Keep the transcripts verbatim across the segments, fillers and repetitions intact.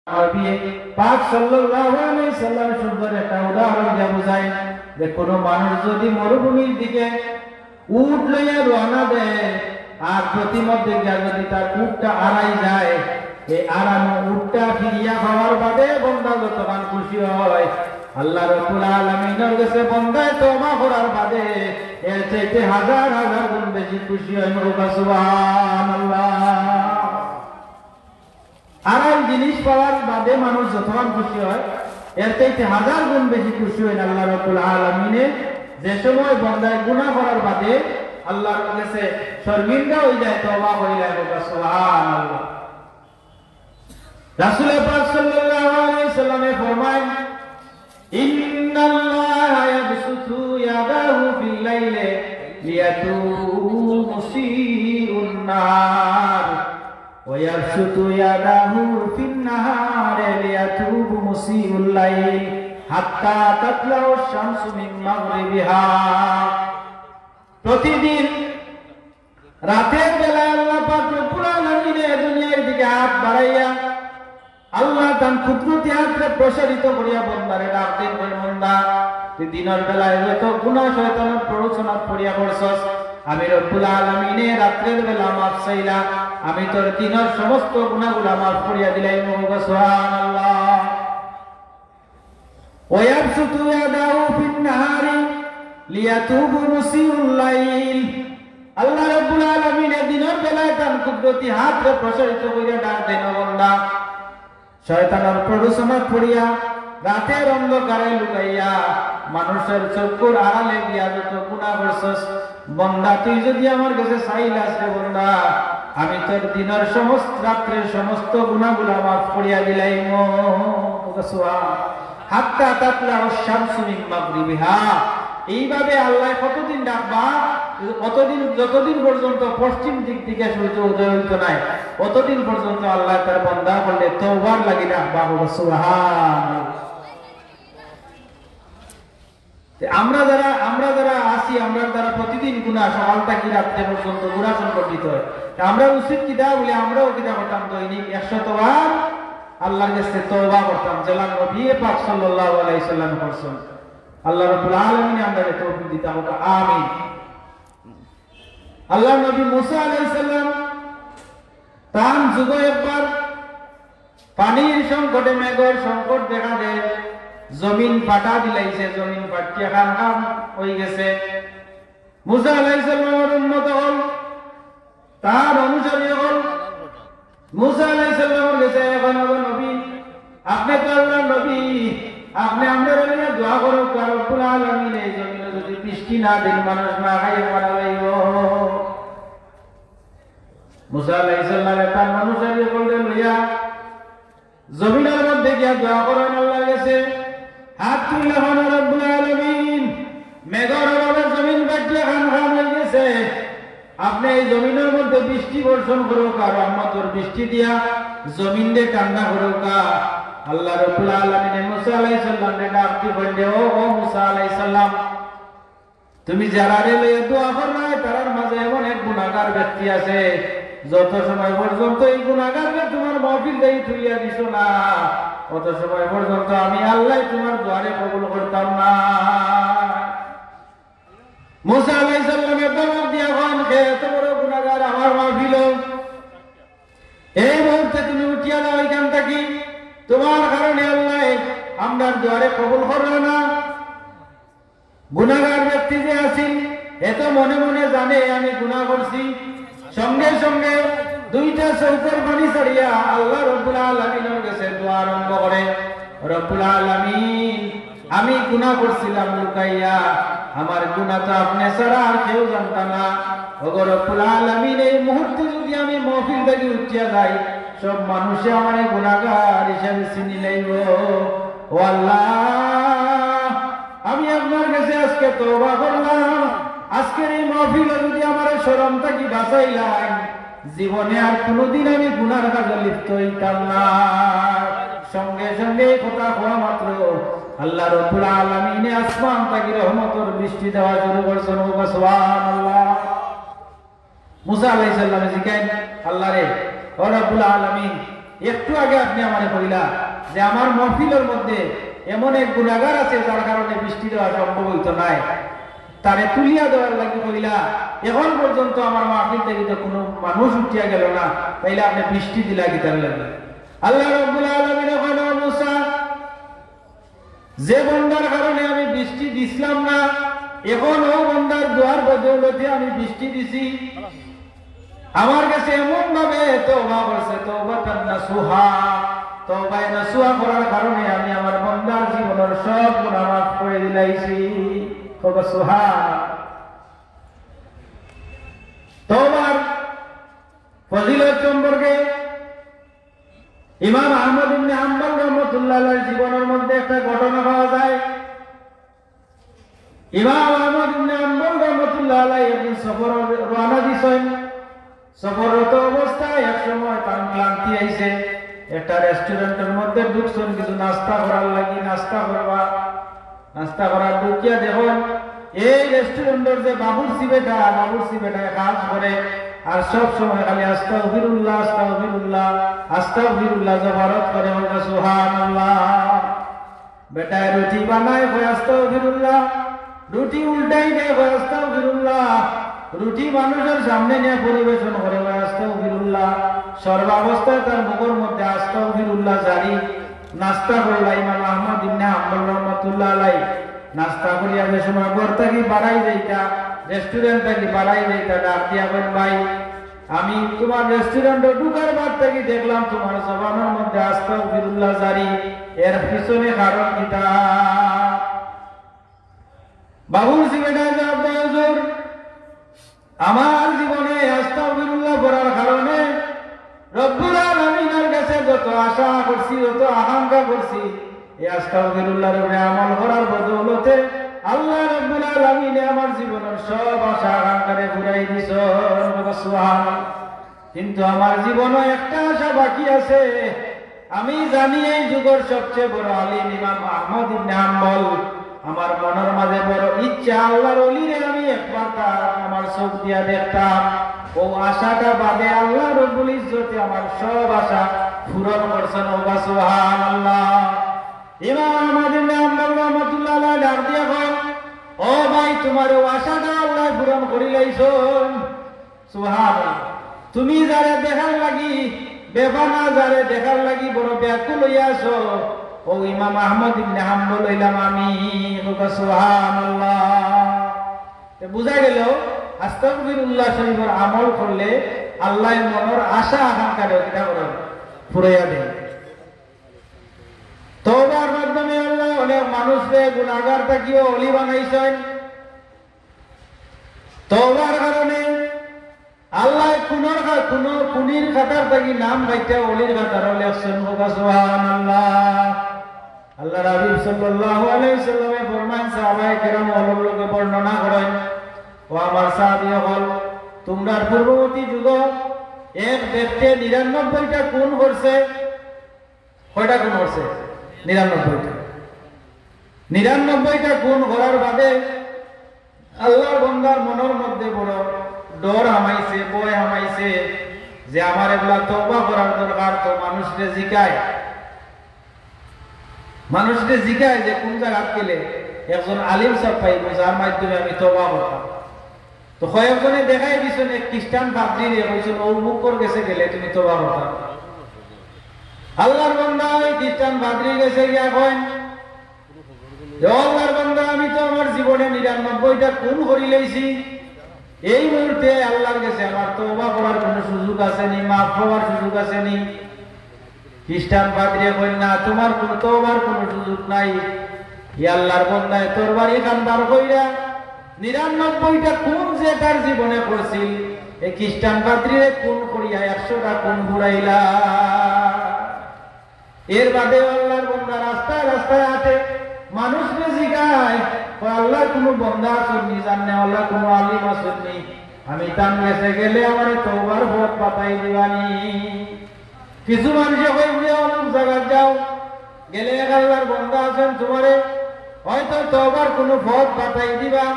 নবী পাক সাল্লাল্লাহু আলাইহি সাল্লাম সুন্দর একটা উদাহরণ দিয়া বুঝাইন যে কোনো মানুষ যদি মরুভূমির দিকে উট লইয়া রওনা দেয় আর পথিমধ্যে গিয়া যদি তার উটটা আড়াই যায়, এই আড়ানো উটটা ফিরিয়া পাওয়ার বাদে বন্দা যতখান খুশি হয়, আল্লাহ রাব্বুল আলামিনের গেছে বন্দায় তওবা করার বাদে এর চাইতে হাজার হাজার গুণ বেশি খুশি হয়। বলুন সুবহানাল্লাহ। আড়াই জিনিস পাওয়ার বাদে মানুষ যতখান খুশি হয়, এর চাইতে হাজার গুণ বেশি খুশি হইন আল্লাহ রাব্বুল আলামিনে। যে সময় বন্দায় গুনাহ করার বাদে আল্লাহর কাছে শর্মিন্দা হয়ে যায়, তওবা হয়ে যায়, বলুন সুবহানাল্লাহ। রাসূল পাক সাল্লাল্লাহু আলাইহি সাল্লামে ফরমায়, إن الله يبسط يداه في الليل ليتوب مسيء النهار، ويبسط يداه في النهار ليتوب مسيء الليل حتى تطلع الشمس من مغربها। প্রতিদিন রাতের বেলায় আল্লাহ পাক রব্বুল আলামিনে দুনিয়ার দিকে হাত বাড়াইয়া আল্লাহ তান কুদরতি হাতরে প্রসারিত করিয়া বন্দারে ডাক দেন, কইন, "বন্দা, তুই দিনের বেলায় যত গুনাহ শয়তানের প্ররোচনাত পড়িয়া করছস, আমি রব্বুল আলামিনে রাত্রের বেলা মাফ চাইলা, আমি তোর দিনের সমস্ত গুনাহগুলা মাফ করিয়া দিলাই।" বলুন সুবহানাল্লাহ। ويبسط يداه في النهار ليتوب مسيء الليل। আল্লাহ রাব্বুল আলামিনে দিনের বেলায় তান কুদরতি হাতরে প্রসারিত করিয়া ডাক দেন, "ও বন্দা, শয়তানের প্ররোচনাত পড়িয়া রাতের অন্ধকারে লুকাইয়া মানুষের চক্ষুর আড়ালে গিয়া যত গুনাহ করছস, বন্দা, তুই যদি আমার গেছে চাইলাস রে বন্দা, আমি তোর দিনের সমস্ত, রাত্রের সমস্ত গুনাহগুলা মাফ করিয়া দিলাইমু।" সুবহান। হাত্তা তাতলা শামসু মিন মাগরিবিহা। এইভাবে আল্লাহ কতদিন ডাকবা? অতদিন, যতদিন পর্যন্ত পশ্চিম দিক থেকে সূর্য উদয় হইতো নাই, অতদিন পর্যন্ত আল্লাহ তার বন্দা বললে তওবার লাগি ডাকবা। সুবহান। তে আমরা যারা, আমরা যারা আছি, আমরা যারা প্রতিদিন গুনাহ সকাল থাকি রাত্রে পর্যন্ত গুনাহ সংগঠিত হয়, তে আমরা উচিত কিতা বলে, আমরাও কিতা করতাম, দৈনিক একশত বার আল্লাহর কাছে তওবা করতাম, যেলা নবী পাক সাল্লাল্লাহু আলাইহি সাল্লাম করছেন। আল্লাহ রাব্বুল আলামিন আমরারে তৌফিক দিতা হোক, আমিন। আল্লাহর নবী মুসা আলাইহিস সালাম তান যুগে একবার পানির সংকটে, মেঘর সংকট দেখা দেয়, জমিন ফাটা দিলাইছে, জমিন ফাটিয়া খান খান হয়ে গেছে। মুসা আলাইহিস সালামের উম্মত হল, তার অনুসারী হল, মুসা আলাইহিস সালামের গেছে, "এখন, ও নবী, আপনি তো আল্লাহর নবী, আপনি আমরার লাগি দোয়া করুক, আর রব্বুল আলামিন এই জমিনে যদি বৃষ্টি না দেন, মানুষ না খাইয়া মারা যাইব।" মুসা আলাইহিস সালামে তার অনুসারী হকলরে লইয়া জমিনের মধ্যে গিয়া দোয়া করেন আল্লাহর গেছে। হাত তুললে হন, "রব্বুল আলামিন, মেঘর অভাবে জমিন ফাটিয়া খান খান হয়ে গেছে। আপনি এই জমিনের মধ্যে বৃষ্টি বর্ষণ করুক, আর রহমতের বৃষ্টি দিয়া জমিনরে ঠান্ডা করুক।" আল্লাহ রব্বুল আলামিনে মুসা আলাইহিস সালামরে ডাক দি কইলে, "ও, ও মুসা আলাইহিস সালাম, তুমি যারারে লইয়া দোয়া কররায়, তারার মাঝে এমন এক গুনাহগার ব্যক্তি আছে, যত সময় পর্যন্ত এই গুনাহগাররে তোমার মাহফিল থাকি তুলিয়া দিছো না, অত সময় পর্যন্ত আমি আল্লাহ তোমার দোয়ারে কবুল করতাম না।" মুসা আলাইহিস সালামে ধমক দিয়া কইন, "কে এত বড় গুনাহগার আমার মাহফিলো? এই মুহূর্তে তুমি উঠিয়া যাও এখান থাকি, তোমার কারণে আল্লাহ আমরার দোয়ারে কবুল কররা না।" গুনাহগার ব্যক্তি যে আছিল, এ তো মনে মনে জানে আমি গুনাহ করছি। সঙ্গে সঙ্গে দুইটা চোখর পানি ছাড়িয়া আল্লাহ রব্বুল আলামিনের গেছে দোয়া আরম্ভ করে, "রব্বুল আলামিন, আমি গুনাহ করছিলাম লুকাইয়া, আমার গুনাহ তো আপনি ছাড়া আর কেউ জানতা না। ওগো রব্বুল আলামিন, এই মুহূর্তে যদি আমি মাহফিল থাকি উঠিয়া যাই, সব মানুষে আমারে গুনাহগার হিসাবে চিনি লাইব। ও আল্লাহ, আমি আপনার গেছে আজকে তওবা করলাম, আজকের এই মাহফিলো যদি আমারে শরম থাকি বাঁচাইলাম, জীবনে আর কোনোদিন আমি গুনাহর কাজে লিপ্ত হইতাম না।" সঙ্গে সঙ্গে এই কথা কওয়া মাত্র আল্লাহ রব্বুল আলামিনে আসমান থাকি রহমতের বৃষ্টি দেওয়া শুরু করছেন। ও সুবহানাল্লাহ। মুসা আলাইহিস সালামে জিকাইন আল্লাহরে, "ও রব্বুল আলামিন, একটু আগে আপনে আমারে কইলা যে আমার মহফিলর মধ্যে এমন এক গুনাগার আছে যার কারণে বৃষ্টি দেওয়া সম্ভব অইতো নায়, তারে তুলিয়া দেওয়ার লাগি কইলা। এখন পর্যন্ত আমার মাহফিল থাকি তো কুনু মানুষ উঠিয়া গেল না, তাইলে আপনে বৃষ্টি দিলা কিতার লাগি?" আল্লাহ রাব্বুল আলামিনে কইন, "ও মুসা, যে বন্দার কারণে আমি বৃষ্টি দিছলাম না, এখন অউ বন্দার দোয়ার বদৌলতে আমি বৃষ্টি দিছি। আমার গেছে এমন ভাবে তওবা করছে, তওবাতান নাসুহা, তওবায়ে নাসুহা করার কারণে আমি আমার বন্দার জীবনর সব গুনাহ মাফ করি দিলাইছি।" কও সুবহান। তওবার ফজিলত সম্পর্কে ইমাম আহমদ ইবনে হাম্বল রহমতুল্লাহ আলাইহির জীবনর মধ্যে একটা ঘটনা পাওয়া যায়। ইমাম আহমদ ইবনে হাম্বল রহমতুল্লাহ আলাইহি একদিন সফর রওয়ানা দিছইন। সফররত অবস্থায় এক সময় তান ক্লান্তি আইছে, একটা রেস্টুরেন্টর মধ্যে ঢুকছইন কিছু নাস্তা করার লাগি, নাস্তা করবা। নাস্তা করার ঢুকিয়া দেখইন, এই রেস্টুরেন্টর যে বাবুর্চি বেটা, বাবুর্চি বেটায় কাজ করে, আর সব সময় খালি "আস্তাগফিরুল্লাহ, আস্তাগফিরুল্লাহ, আস্তাগফিরুল্লাহ" জবারত করে, বলে, "সুবহানাল্লাহ।" বেটায় রুটি বানায়, কয়, "আস্তাগফিরুল্লাহ।" রুটি উল্টাই দেয়, কয়, "আস্তাগফিরুল্লাহ।" রুটি মানুষর সামনে নিয়া পরিবেশন করে, কয়, "আস্তাগফিরুল্লাহ।" সর্বাবস্থায় তার মুখর মধ্যে "আস্তাগফিরুল্লাহ" জারি। নাস্তা করলা ইমাম আহমদ ইবনে হাম্বল রহমতুল্লাহ আলাই। নাস্তা করিয়া যে সময় ঘর থাকি বারাই যাইতা, রেস্টুরেন্ট থাকি বারাই যাইতা, ডাক দিয়া কইন, "ভাই, আমি তুমার রেস্টুরেন্টো ঢুকার বাদ থাকি দেখলাম তুমার জবানর মধ্যে আস্তাগফিরুল্লাহ জারি, এর পিছনে কারণ কিতা?" বাবুর্চি বেটায় জবাব দেয়, "হুজুর, আমার জীবনে আস্তাগফিরুল্লাহ পড়ার কারণে রব্বুল আলামিনর গেছে যত আশা করছি, যত আকাঙ্ক্ষা করছি, এই আস্তাগফিরুল্লাহর উপরে আমল করার বদৌলতে আল্লাহ রব্বুল আলামিনে আমার জীবনর সব আশা আকাঙ্ক্ষারে পুরাই দিছইন।" সুবহানাল্লাহ। কিন্তু আমার জীবনও একটা আশা বাকি আছে। আমি জানি এই যুগর সবচেয়ে বড় আলিম ইমাম আহমদ ইবনে হাম্বল, আমার মনর মাঝে বড় ইচ্ছা আল্লাহর অলিরে আমি একবার তার আমার চোখ দিয়া দেখতাম। অউ আশাটা বাদে আল্লাহ রব্বুল ইজ্জতে আমার সব আশা পূরণ করছইন। কও সুবহানাল্লাহ। ইমাম আহমদ ইবনে হাম্বল রহমতুল্লাহ আলাইহি ডাক দিয়া কইন, "ও ভাই, তুমার অউ আশাটা আল্লায় পূরণ করিলাইছইন।" সুবহানাল্লাহ। তুমি যারে দেখার লাগি বেফানা, যারে দেখার লাগি বড় ব্যাকুল অইয়া আছো, অউ ইমাম আহমদ ইবনে হাম্বল অইলাম আমি। কও সুবহানাল্লাহ। তে বুঝা গেল, আস্তাগফিরুল্লাহ শরীফর আমল করলে আল্লায় মনর আশা আকাঙ্ক্ষারে কিতা করইন, পুরাইয়া দেইন। তওবার মাধ্যমে আল্লায় অনেক মানুষরে গুনাহগার থাকিও অলি বানাইছইন। তওবার কারণে আল্লায় কুনর খা-, কুনো কুনির খাতার থাকি নাম কাইটা অলির খাতারো লেখছইন। কও সুবহানাল্লাহ। আল্লাহর হাবিব সাল্লাল্লাহু আলাইহি ওয়াসাল্লামে ফরমাইন, সাহাবায়ে কেরাম অকলর লগে বর্ণনা করইন, "ও আমার সাহাবী অকল, তুমরার পূর্ববর্তী যুগো এক ব্যক্তি নিরানব্বইটা খুন করছে।" কয়টা খুন করছে? নিরানব্বইটা। নিরানব্বইটা খুন করার বাদে আল্লাহর বন্দার মনর মধ্যে বড় ডর হামাইছে, ভয় হামাইছে যে আমার এবলা তওবা করার দরকার। তো মানুষরে জিকায়, মানুষরে জিকায় যে কুন জাগাত গেলে একজন আলিম সাব পাইবো, যার মাধ্যমে আমি তওবা করতাম। তো কয়েকজনে দেখাই দিছইন এক খ্রিস্টান পাদ্রিরে, কইছইন, "অউ মুখর গেছে গেলে তুমি তওবা করতায়।" আল্লাহর বন্দা ওই খ্রিস্টান পাদ্রির গেছে গিয়া কইন যে, "ও আল্লাহর বন্দা, আমি তো আমার জীবনে নিরানব্বইটা খুন করিলাইছি। এই মুহূর্তে আল্লাহর গেছে আমার তওবা করার কুনো সুযোগ আছে নি, মাফ পাওয়ার সুযোগ আছে নি?" খ্রিস্টান পাদ্রিয়ে কইন, "না, তুমার কুনো তওবার কুনো সুযোগ নাই।" ই আল্লাহর বন্দায় তরবারি খান বার কইরা নিরানব্বইটা খুন যে তার জীবনে করছিল, এই খ্রিস্টান পাদ্রিরে খুন করিয়া একশোটা খুন পুরাইলা। এর বাদে আল্লাহর বন্দা রাস্তায় রাস্তায় আটে, মানুষরে জিগায়, কয়, "আল্লাহর কুনো বন্দা আছইন নি, জাননে আল্লাহর কুনো আলিম আছইন নি? আমি তান গেছে গেলে আমারে তওবার পথ বাতাই দিবা নি।" কিছু মানষে কইন যে, "অমুক জাগাত যাও, গেলে এক আল্লাহর বন্দা আছইন, তুমারে হয়তো তওবার কুনো পথ বাতাই দিবা,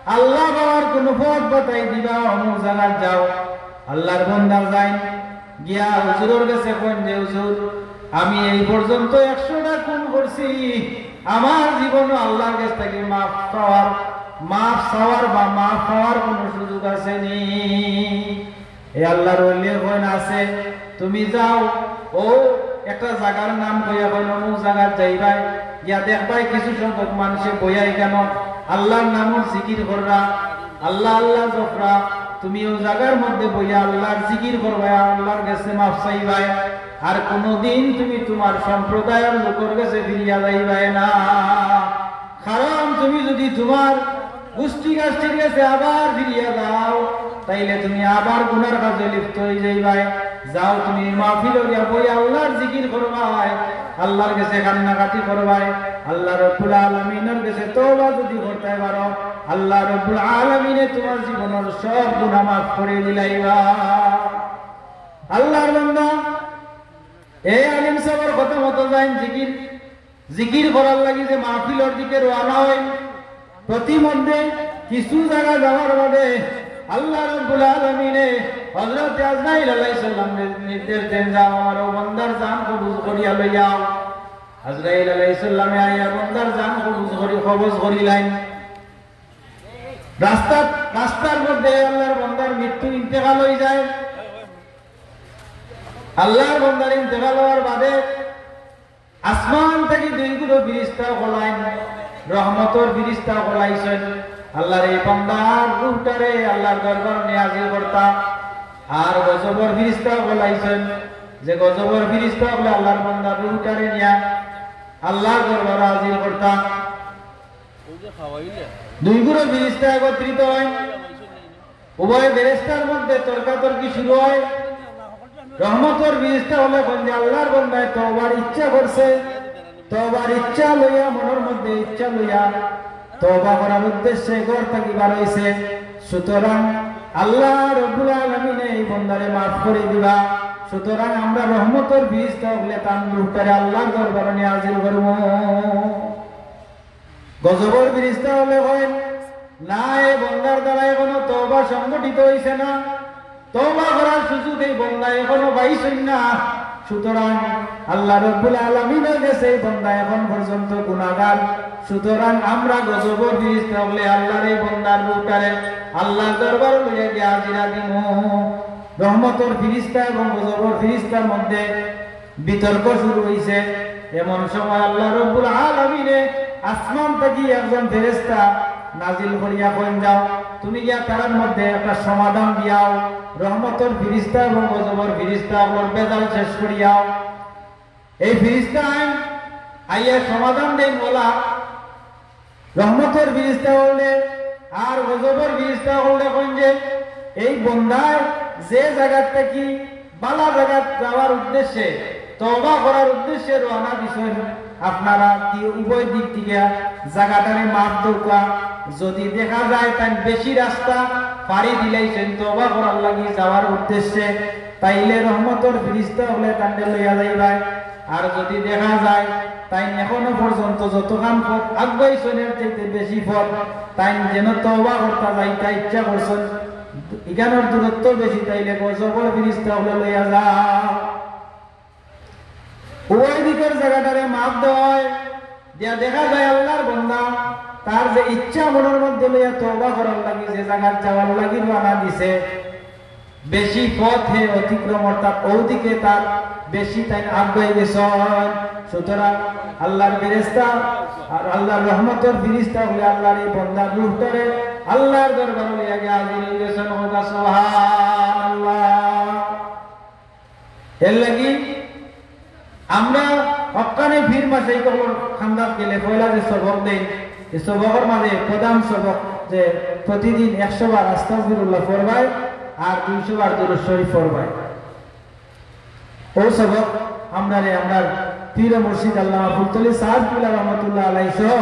আল্লাহ পাওয়ার কুনো পথ বাতাই দিবা, অমুক জাগাত যাও।" আল্লাহর বন্দা যাইন, গিয়া হুজুরর গেছে কইন যে, "হুজুর, আমি এই পর্যন্ত একশোটা খুন করছি, আমার জীবনও আল্লার গেছ থাকি মাফ পাওয়ার, মাফ চাওয়ার বা মাফ পাওয়ার কুনু সুযোগ আছে নি?" এ আল্লার ওলিয়ে কইন, "আছে, তুমি যাও, অউ একটা জাগার নাম কইয়া কইন, অমুক জাগাত যাইবায়, গিয়া দেখবায় কিছু সংখ্যক মানষে বইয়া ইখানো আল্লার নামর জিকির কররা, আল্লা আল্লা জপরা, তুমি অউ জাগার মধ্যে বইয়া আল্লার জিকির করবায়, আল্লার গেছে মাফ চাইবায়, আর কুনুদিন তুমি তুমার সম্প্রদায়র লোকর গেছে ফিরিয়া যাইবায় না।" কারণ তুমি যুদি তুমার গুষ্টি গাষ্টির গেছে আবার ফিরিয়া যাও, তাইলে তুমি আবার গুনার কাজে লিপ্ত অইযাইবায়। যাও, তুমি মাহফিলো গিয়া বইয়া আল্লার জিকির করবায়, আল্লার গেছে কান্নাকাটি করবায়, আল্লা রব্বুল আলামিনর গেছে তওবা যুদি করতায় পারো, আল্লা রব্বুল আলামিনে তুমার জীবনর সব গুনা মাফ করি দিলাইবা। আল্লার বান্দা, এ আলিম সাবর কথা মতো যাইন, জিকির জিকির করার লাগি যে মাহফিলর দিকে রওয়ানা অইন, প্রতিমধ্যে কিছু জাগা যাওয়ার বাদে আল্লা রব্বুল আলামিনে হযরত আজরাইল আলাইহিস সালামরে নির্দেশ দেন, "যাও, আমার অউ বন্দার জান কবজ করিয়া লইয়াও।" আজরাইল আলাইহিস সালামে আইয়া বন্দার জান কবজ করি, কবজ করিলাইন। রাস্তাত, রাস্তার মধ্যে আল্লার বন্দার মৃত্যু, ইন্তেকাল অইযায়। আল্লার বন্দার ইন্তেকাল অওয়ার বাদে আসমান থাকি দুইগুলো ফিরিস্তা অকল আইন, রহমতর ফিরিস্তা অকল আইছইন। আল্লার এই বান্দার রুহটারে আল্লার দরবারো নিয়া হাজির করতা। আর গজবর ফিরিস্তা অকল আইছইন, যে গজবর ফিরিস্তা অকলে আল্লার বান্দার রুহটারে নিয়া আল্লার দরবারো হাজির করতা। দুইগুলো ফিরিস্তা একত্রিত অইন। উভয় ফেরেশতার মধ্যে তর্কাতর্কি শুরু অয়। রহমতর ফিরিস্তা অকলে কইন যে, "আল্লার বন্দায় তওবার ইচ্ছা করছে, তওবার ইচ্ছা লইয়া, মনর মধ্যে ইচ্ছা লইয়া তওবা করার উদ্দেশ্যে ঘর থাকি বার অইছে। সুতরাং আল্লা রব্বুল আলামিনে এই বন্দারে মাফ করি দিবা। সুতরাং আমরা রহমতর ফিরিস্তা অকলে তান রুহটারে আল্লার দরবারো নিয়া হাজির করমু।" গজবর ফিরিস্তা অকলে কইন, "না, এই বন্দার দ্বারা এখনো তওবা সংগঠিত অইছে না, তওবা করার সুযোগ এই বন্দায় এখনো পাইছইন না। সুতরাং আল্লা রব্বুল আলামিনর গেছে এই বন্দা এখন পর্যন্ত গুনাহগার। সুতরাং আমরা গজবর ফিরিস্তা অকলে আল্লার এই বন্দার রুহটারে আল্লার দরবারো লইয়া গিয়া হাজিরা দিমু।" রহমতর ফিরিস্তা এবং গজবর ফিরিস্তার মধ্যে বিতর্ক শুরু অইছে। এমন সময় আল্লা রব্বুল আলামিনে আসমান থাকি একজন ফেরেশতা নাজিল করিয়া কইন, "যাও, তুমি গিয়া তারার মধ্যে একটা সমাধান দিয়াও।" রহমতর ফিরিস্তা এবং গজবর ফিরিস্তা অকলর বেজাল শেষ করিয়াও। এই ফিরিস্তা আইন আইয়া সমাধান দেইন অলা। রহমতর ফিরিস্তা অকলে আর গজবর ফিরিস্তা অকলে কইন যে, "এই বন্দায় যে জাগাত থাকি বালা জাগাত যাওয়ার উদ্দেশ্যে, তওবা করার উদ্দেশ্যে রওয়ানা দিছইন, আপনারা দি-, উভয় দিক থাকি জাগাটারে মাফ দেউক্কা। যুদি দেখা যায় তাইন বেশি রাস্তা পাড়ি দিলাইছইন তওবা করার লাগি যাওয়ার উদ্দেশ্যে, তাইলে রহমতর ফিরিস্তা অকলে তানরে লইয়া যাইবায়। আর যুদি দেখা যায় তাইন এখনো পর্যন্ত যতখান পথ আগুয়াইছইন এর চাইতে বেশি পথ, তাইন যেন তওবা করতা যাইতা ইচ্ছা করছইন, ইখানর দূরত্ব বেশি, তাইলে গজবর ফিরিস্তা অকলে লইয়া যাও।" উভয় দিকর জাগাটারে মাফ দেওয়া অয়। দিয়া দেখা যায় আল্লার বন্দা তার যে ইচ্ছা মনর মধ্যে লইয়া তওবা করার লাগি যে জাগাত যাওয়ার লাগি রওয়ানা দিছে, বেশি পথ হে অতিক্রম, অর্থাৎ অউ দিকে তার বেশি তাইন আগুয়াই গেছইন। সুতরাং আল্লার ফিরিস্তা আর আল্লার রহমতর ফিরিস্তা অকলে আল্লার এই বন্দার রুহটারে আল্লার দরবারো লইয়া গিয়া হাজির অইগেছইন। কউক্কা সুবহানাল্লাহ। এর লাগি আমরা হক্কানি পীর মাশায়েখ অকলর খান্দাত গেলে পয়লা যে সবক দেইন, এই সবকর মাঝে প্রধান সবক যে প্রতিদিন একশো বার আস্তাগফিরুল্লাহ পড়বায় আর দুইশো বার দুরূদ শরীফ পড়বায়। অউ সবক আমরারে আমরার পীর মুর্শিদ আল্লামা ফুলতলি সাব কিবলা রহমতুল্লাহ আলাইহি সহ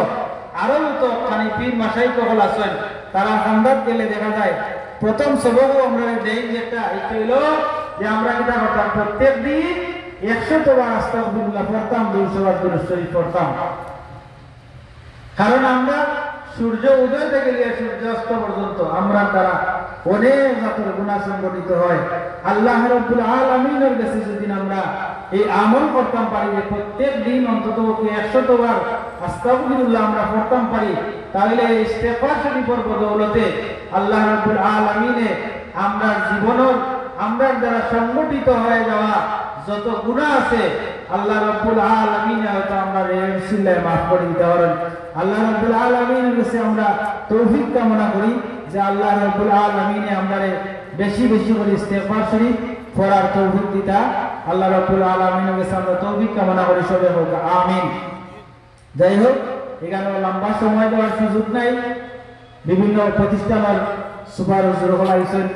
আরো যত হক্কানি পীর মাশায়েখ অকল আছইন, তারার খান্দাত গেলে দেখা যায় প্রথম সবকও আমরারে দেইন যে একটা, ইটা অইলো যে আমরা কিতা করতাম, প্রত্যেক দিন একশত বার আস্তাগফিরুল্লাহ পড়তাম, দুইশো বার দুরূদ শরীফ পড়তাম। কারণ আমরা সূর্য উদয় থাকি লইয়া সূর্য অস্ত পর্যন্ত আমরার দ্বারা অনেক জাতর গুনাহ সংঘটিত হয়। আল্লাহ রাব্বুল আলামিনের গেছে যদি আমরা এই আমল করতাম পারি যে প্রত্যেক দিন অন্তত পক্ষে একশত বার আস্তাগফিরুল্লাহ আমরা পড়তাম পারি, তাহলে এই ইস্তেগফার শরীফর বদৌলতে আল্লাহ রাব্বুল আলামিনে আমরার জীবনর, আমরার দ্বারা সংঘটিত হয়ে যাওয়া যত গুনাহ আছে, আল্লাহ রাব্বুল আলামিনে হয়তো আমরারে এর উসিলায় মাফ করে দিতা পারইন। আল্লাহ রাব্বুল আলামিনের গেছে আমরা তৌফিক কামনা করি যে আল্লাহ রাব্বুল আলামিনে আমরারে বেশি বেশি করি ইস্তেগফার শরীফ পড়ার তৌফিক দিতা। আল্লাহ রাব্বুল আলামিনের গেছে আমরা তৌফিক কামনা করি, সবে হোক আমিন। যাই হোক, এখানে লম্বা সময় দেওয়ার সুযোগ নাই। বিভিন্ন প্রতিষ্ঠানের সুপার হুজুর হকল আইছইন,